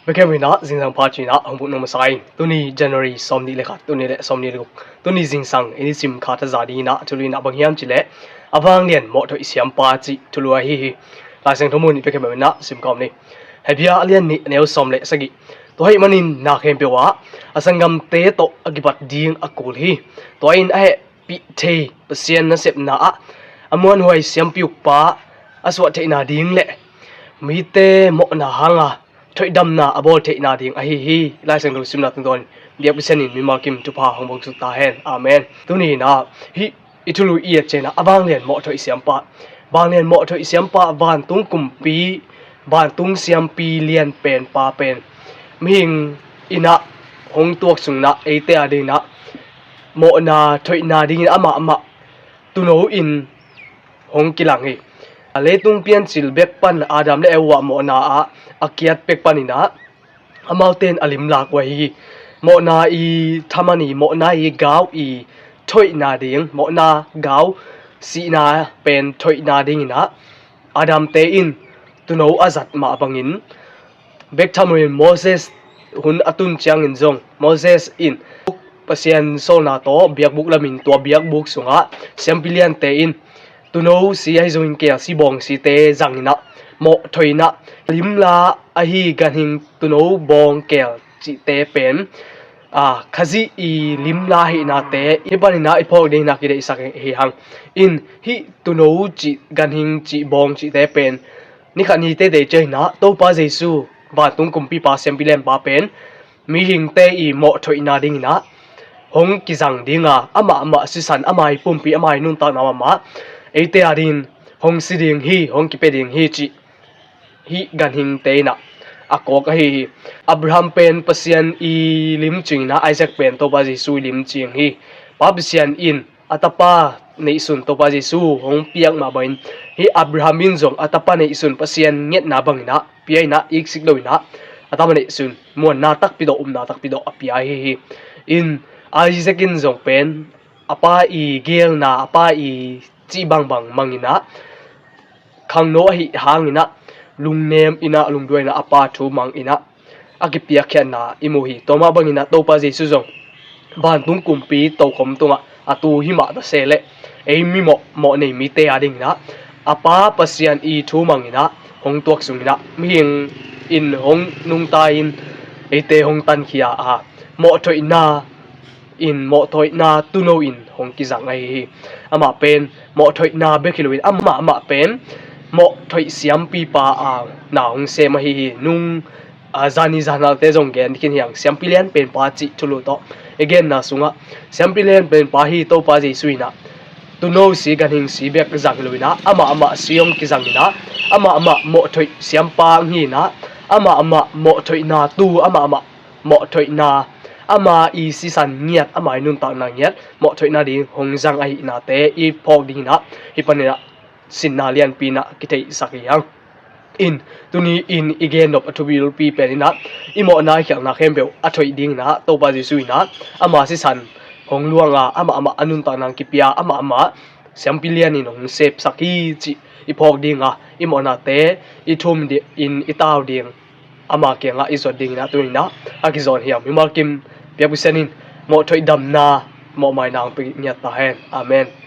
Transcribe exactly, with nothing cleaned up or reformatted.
Bekhem inah zingsang pha cinah hong buk nong masa in. Tuni January sawm nih le khat, tuni le sawm nih le guk, tuni zingsang i nisim khat a za dinginah thulu inah bang hiam cileh a vanglian mawhthoih siampa cih thulu ahi hi. Laisiangtho mun i bekhem inah simkawm ni. Hebia a lian nih a neu sawm le sagih. Tua hih manin na khempeuh ah a sanggamte tawh a kibat ding a kul hi. Tua in a heh pih thei Pasian nasepna ah a muanhuai siampi ukpa a suah theihna ding le mite mawhna hanga thoihdamna a bawl theihna ding ahi hi. Laisiangtho simna tungtawn biak Pasian in mimal kim thupha hong bawngsuk ta hen. Amen. Tuni inah hih i thulu i et ciangin a vanglian mawhthoih siampa, vanglian mawhthoih siampa, vantung kumpi, vantung siampi lian pen pa pen mihing inah hong tuak sunginah eite a dinginah mawhna thoihna dingin amah amah tuuno in hong kilang hi. A leitung piancil bek pan Adam le Eva mawhna ah a kiat pek paninah amaute in a limlak uh ahi hi. Mawhna i thaman i, mawhna i gau i thoihna ding, mawhna gau sihna pen thoihna dinginah Adamte in tuuno a zat mah bangin bek thaman Moses hun a tun ciangin zong Moses in Pasian sawlna tawh biakbuk lamin tua biakbuk sungah siampi liante in tuuno si ahi zongin keel si bawng site zanginah mawhthoinah limla ahi ganhing tuuno bawng keel cihte pen a Khazih i limla hihnate i paninah i phawk dinginah kideihsak hi hang. In hih tuuno cih ganhing cih bawng cihte pen nikhat ni teitei cianginah Topa Jesu vantung kumpipa siampi lianpa pen mihingte i mawhthoihna dinginah hong kizang dinga amah amah sisan, amah i pumpi, amah i nuntakna mahmah eite a dingin hong si ding hi, hong kipia ding hi cih hih ganhingte inah a kawk ahi hi. Abraham pen Pasian i limcinginah Isaac pen Topa Jesu i limcing hi. Pa Pasian in a tapa neihsun Topa Jesu hong piak mah bangin hih Abraham in zong a tapa neihsun Pasian ngetna banginah pia inah iksik loinah a tapa neihsun muanna takpi dawh, upna takpi dawh a pia ahi hi. In Isaac in zong pen a pa i geelna, a pa i cih bangbang manginah khangno ahi hanginah lungnem inah lungduai inah a pa thu manginah a kipiakkhiatna i mu hi. Tua mah banginah Topa Jesu zong vantung kumpi tokhom tungah a tu hi mah ta se leh ei mimawh, mawh nei mite a dinginah a pa Pasian i thu manginah hong tuak sunginah mihing in hong nungta in eite hong tankhia a mawhthoihna in mawhthoihna tuuno in hong kizang ahi hi. Amah pen mawhthoihna bek hi loin amah amah pen mawhthoih siampipa a na hong sem ahi hi. Nung a zani zanalte zong gen khin hiang siampi lian penpa cih thulu tawh i genna sungah siampi lian penpa hi Topa Jesu inah tuuno si ganhing si bek zang hi loinah amah amah si hong kizanginah amah amah mawhthoih siampa hong hinah amah amah mawhthoihna tu, amah amah mawhthoihna, ama i sisan ngiat, ama i nuntakna ngiat mawhthoihna ding hong zang ahihnate i phawk dinginah hih paninah sinna lianpi inah kitheihsak hi hang. In tuni in i gennop a thubilpi peninah i mawhna i khialhna khempeuh a thoih dinginah Topa Jesu inah ama sisan hong luanga amah amah a nuntakna kipia, amah amah siampi lianin hong sepsak hi cih i phawk dinga i mawhnate i thum in i tau ding ama kiangah i zuat dinginah tuninah a kizawn hiam mimal kim piakpisian in mawhthoih damna mawhmaina hong pia ngiat ta hen. Amen.